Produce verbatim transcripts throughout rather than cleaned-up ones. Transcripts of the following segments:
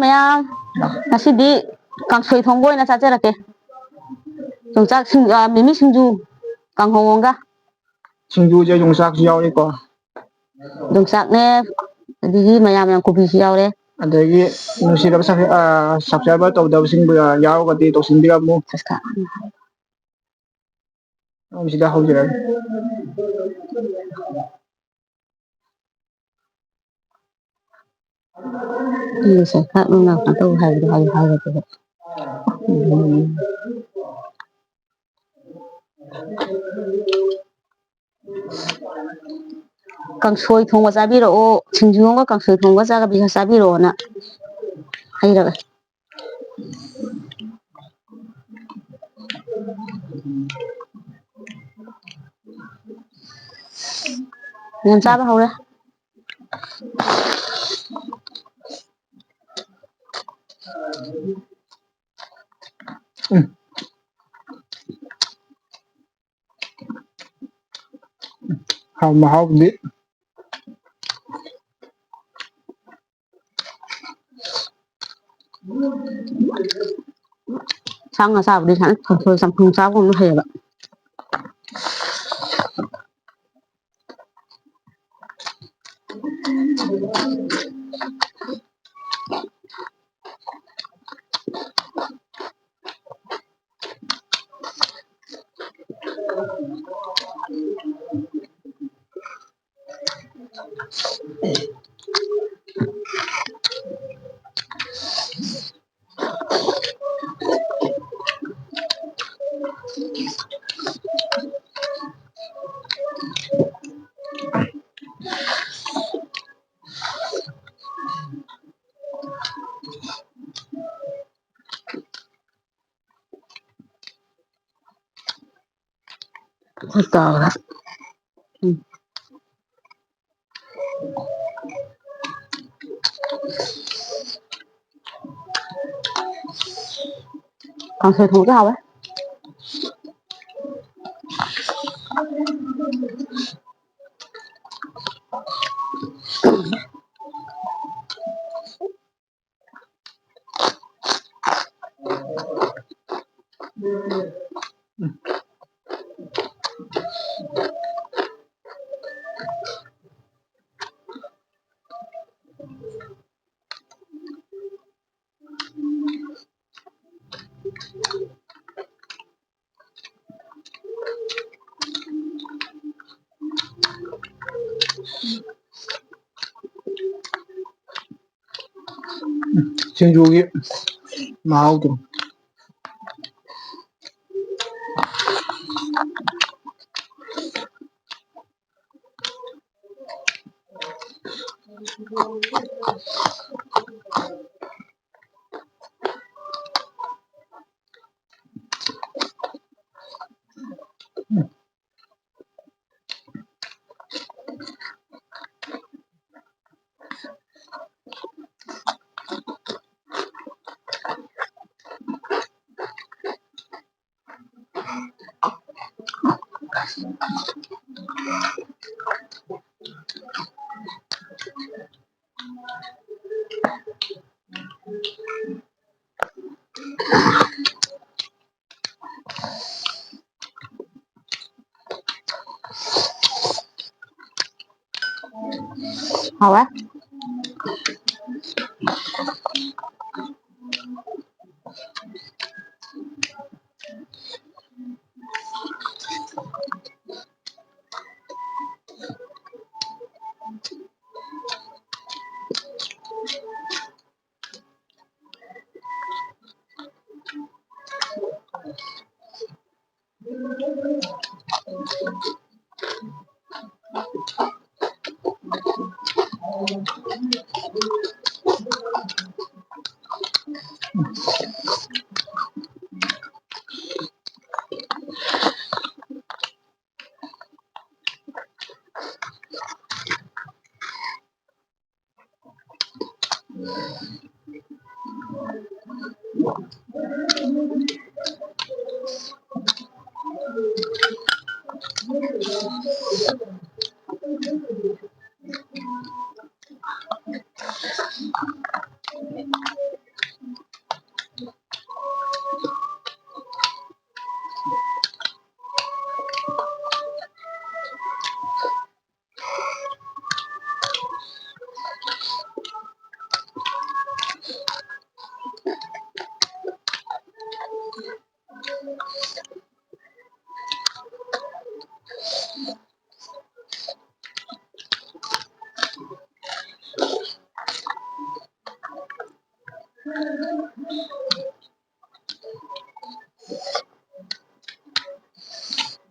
ꯃꯌꯥꯝ, ꯉꯁꯤꯗꯤ ꯀꯥꯡꯁꯣꯏ ꯊꯣꯡꯕ ꯑꯣꯏꯅ ꯆꯥꯖꯔꯛꯀꯦ꯫ ꯌꯣꯡꯆꯥꯛ ꯁꯤꯡ-, ꯑ, ꯃꯤꯃꯤ ꯁꯤꯡꯖꯨ, ꯀꯥꯡꯍꯧ ꯑꯃꯒ꯫ ꯁꯤꯡꯖꯨꯁꯦ ꯌꯣꯡꯆꯥꯛꯁꯨ ꯌꯥꯎꯔꯤꯀꯣ꯫ ꯌꯣꯡꯆꯥꯛꯅꯦ, ꯑꯗꯒꯤ ꯃꯌꯥꯝ ꯃꯌꯥꯝ ꯀꯣꯕꯤꯁꯨ ꯌꯥꯎꯔꯦ꯫ ꯑꯗꯒꯤ ꯅꯨꯡꯁꯤꯔꯕ subscri-, ꯑ, subscriber ꯇꯧꯗꯕꯁꯤꯡꯕꯨ ꯌꯥꯎꯔꯒꯗꯤ ꯇꯧꯁꯤꯟꯕꯤꯔꯝꯃꯨ꯫ Subscribe꯫ ꯑꯩ ꯁꯤꯗ ꯍꯧꯖꯔꯒꯦ꯫ ꯑꯩ ꯉꯁꯥꯏ ꯈꯥꯛ ꯅꯪꯅ ꯀꯩꯅꯣ ꯇꯧ ꯍꯥꯏꯕꯗꯣ ꯍꯥꯏꯌꯨ ꯍꯥꯏꯔꯒꯦꯕ꯫ ꯎꯝ꯫ ꯀꯥꯡꯁꯣꯏ ꯊꯣꯡꯕ ꯆꯥꯕꯤꯔꯛꯑꯣ, ꯁꯤꯡꯖꯨ ꯑꯃꯒ ꯀꯥꯡꯁꯣꯏ ꯊꯣꯡꯕ ꯆꯥꯒ-, ꯆꯥꯕꯤꯔꯛꯑꯣꯅ ꯍꯥꯏꯔꯒ꯫ ꯌꯥꯝ ꯆꯥꯕ ꯍꯧꯔꯦ꯫ ꯎꯝ꯫ ꯍꯥꯎ ꯃꯍꯥꯎꯗꯤ꯫ ꯁꯥ ꯉꯥ ꯆꯥꯕꯗꯤ ꯁꯨꯃꯥꯏꯅ ꯀꯥꯡꯁꯣꯏ ꯆꯝꯊꯣꯡ ꯆꯥꯕꯒꯨꯝꯕꯅ ꯐꯩꯌꯦꯕ꯫ ꯇꯥꯈ꯭ꯔꯦ꯫ ꯎꯝ꯫ ꯀꯥꯡꯁꯣꯏ ꯊꯣꯡꯕꯁꯨ ꯍꯥꯎꯋꯦ꯫ ꯁꯤꯡꯖꯨꯒꯤ ꯃꯍꯥꯎꯗꯣ꯫ ꯍꯥꯎꯋꯦ꯫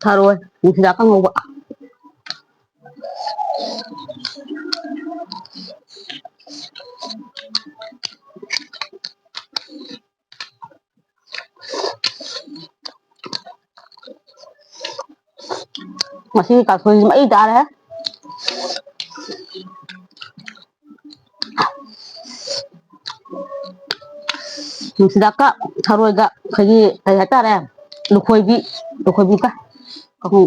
ꯊꯔꯣꯏ ꯅꯨꯡꯁꯤꯗꯥꯛꯀ ꯉꯧꯕ꯫ ꯉꯁꯤꯒꯤ ꯀꯥꯡꯁꯣꯏꯁꯤ ꯃꯩ ꯇꯥꯔꯦ꯫ ꯅꯨꯡꯁꯤꯗꯥꯛꯀ ꯊꯔꯣꯏꯒ ꯑꯩꯈꯣꯏꯒꯤ ꯀꯩ ꯍꯥꯏꯇꯥꯔꯦ, ꯂꯨꯈꯣꯏꯕꯤ, ꯂꯨꯈꯣꯏꯕꯤꯒ ꯀꯥꯡꯍꯧ꯫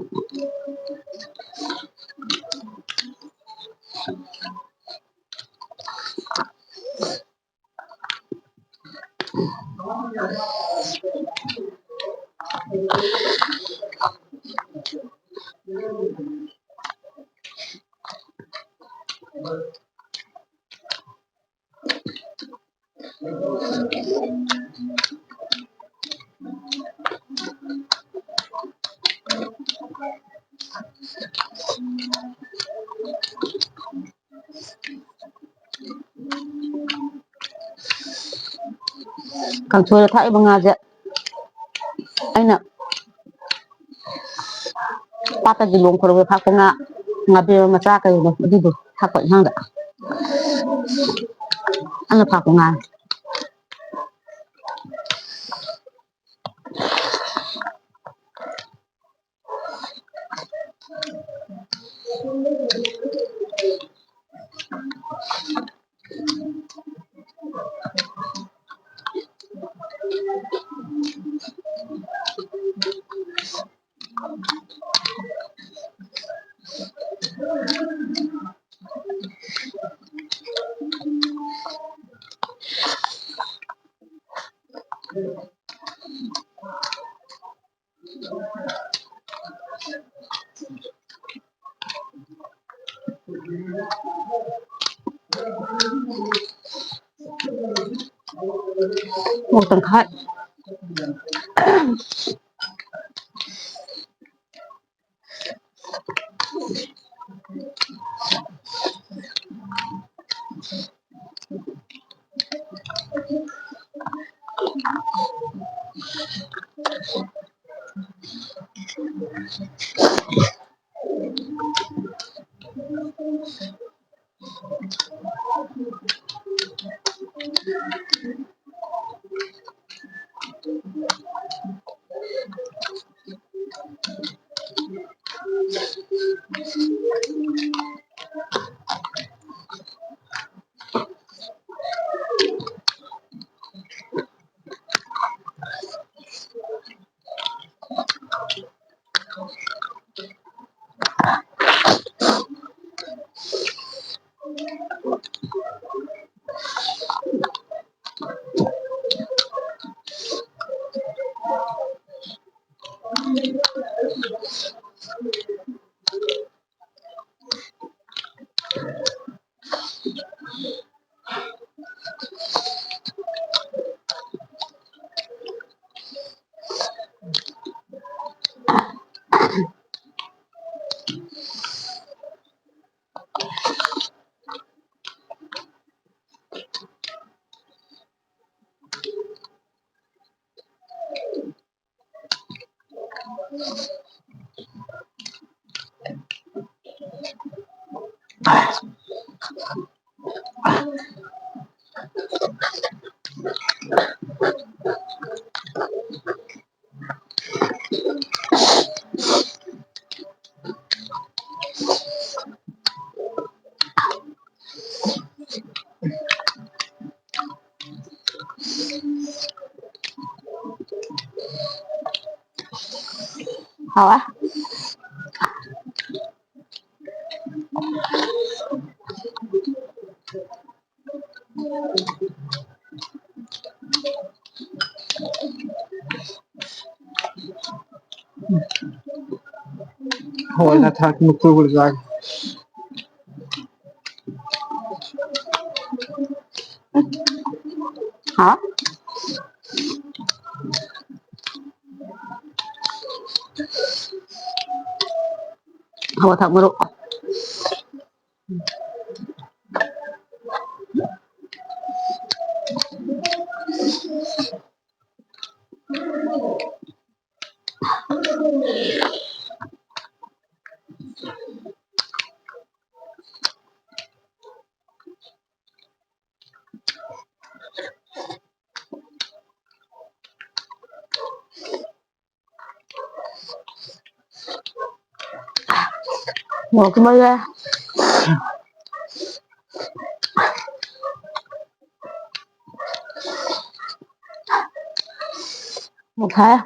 ꯀꯥꯡꯁꯣꯏꯗ ꯊꯥꯛꯏꯕ ꯉꯥꯁꯦ ꯑꯩꯅ ꯄꯥꯠꯇꯒꯤ ꯂꯣꯡ ꯈꯣꯏꯔꯒ ꯐꯥꯛꯄ ꯉꯥ, ꯉꯥꯕꯦꯝꯃ ꯃꯆꯥ ꯀꯩꯅꯣ ꯑꯗꯨꯗꯣ ꯊꯥꯛꯄ ꯏꯟꯁꯥꯡꯗ꯫ ꯑꯩꯅ ꯐꯥꯛꯄ ꯉꯥꯅꯤ꯫ ꯃꯣꯔꯣꯛ ꯇꯪꯈꯥꯏ꯫ ꯍꯥꯎꯋꯦ꯫ ꯍꯋꯥꯏꯖꯥꯔ ꯊꯥꯛꯇꯅ ꯀꯨꯔꯀꯨꯔꯦ ꯆꯥꯒꯦ꯫ ꯍꯥ? ꯍꯋꯥ ꯊꯥꯛ ꯃꯔꯨ꯫ ꯃꯣꯔꯣꯛꯁꯨ ꯃꯩꯔꯦ꯫ ꯃꯣꯔꯣꯛ ꯁꯥꯏ꯫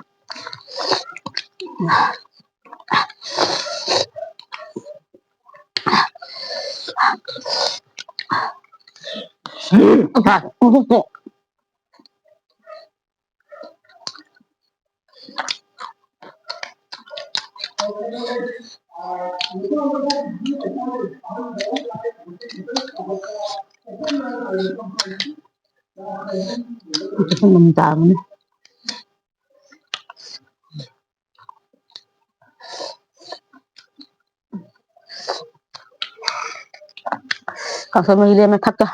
ꯆꯥꯛꯈꯨꯝ ꯑꯃ ꯇꯥꯕꯅꯤ꯫ ꯀꯥꯡꯁꯣꯏ ꯃꯍꯤ ꯂꯦꯝꯃꯦ ꯊꯛꯀꯦ꯫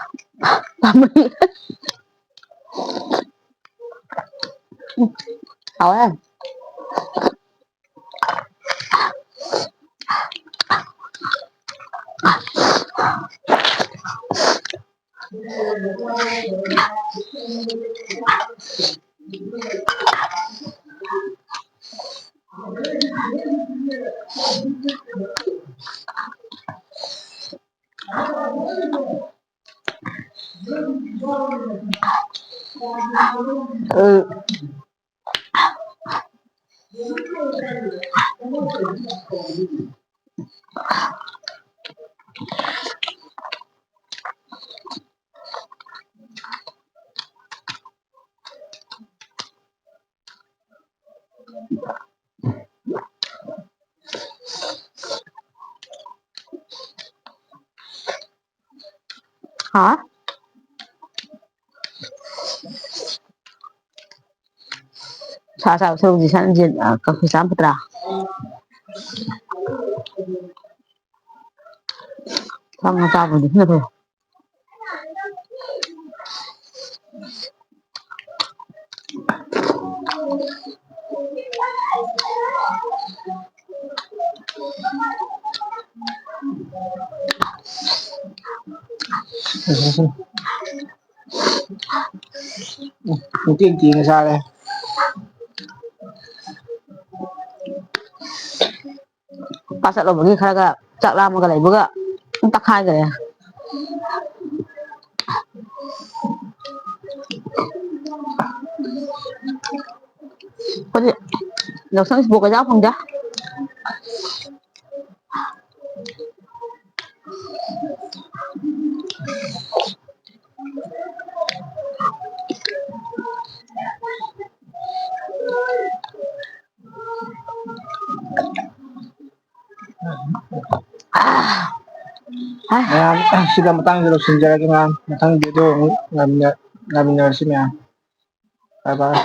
ꯍꯥꯎꯋꯦ꯫ ꯍꯥ? ꯁꯥ ꯆꯥꯕ ꯁꯔꯨꯛꯇꯤ ꯁꯟ ꯌꯦꯟ, ꯑ, ꯀꯥꯡꯁꯣꯏ ꯆꯥꯕꯅ ꯐꯠꯇ꯭ꯔꯥ? ꯁꯥ ꯉꯥ ꯆꯥꯕꯕꯨꯗꯤ ꯁꯤꯅ ꯐꯩ꯫ ꯎꯝ, ꯎꯇꯤ ꯎꯇꯤꯅ ꯆꯥꯔꯦ꯫ ꯄꯥ ꯆꯠꯂꯨꯕꯒꯤ ꯈꯔꯒ ꯆꯥꯛ ꯂꯥꯝꯃꯒ ꯂꯩꯕꯒ ꯑꯗꯨꯝ ꯇꯛꯈꯥꯏꯈ꯭ꯔꯦ꯫ ꯑꯩꯈꯣꯏꯗꯤ ꯌꯥꯎꯁꯪ ꯏꯁꯄꯣꯔꯠꯀ ꯌꯥꯎ ꯐꯪꯗꯦ꯫ ꯃꯌꯥꯝ, ꯁꯤꯗ ꯃꯇꯥꯡꯁꯤꯗ ꯂꯣꯏꯁꯤꯟꯖꯔꯒꯦ ꯃꯌꯥꯝ꯫ ꯃꯊꯪ video ꯑꯃꯨꯛ ꯉꯥꯏꯃꯤꯟꯅ-, ꯉꯥꯏꯃꯤꯟꯅꯔꯁꯤ ꯃꯌꯥꯝ꯫ Bye bye꯫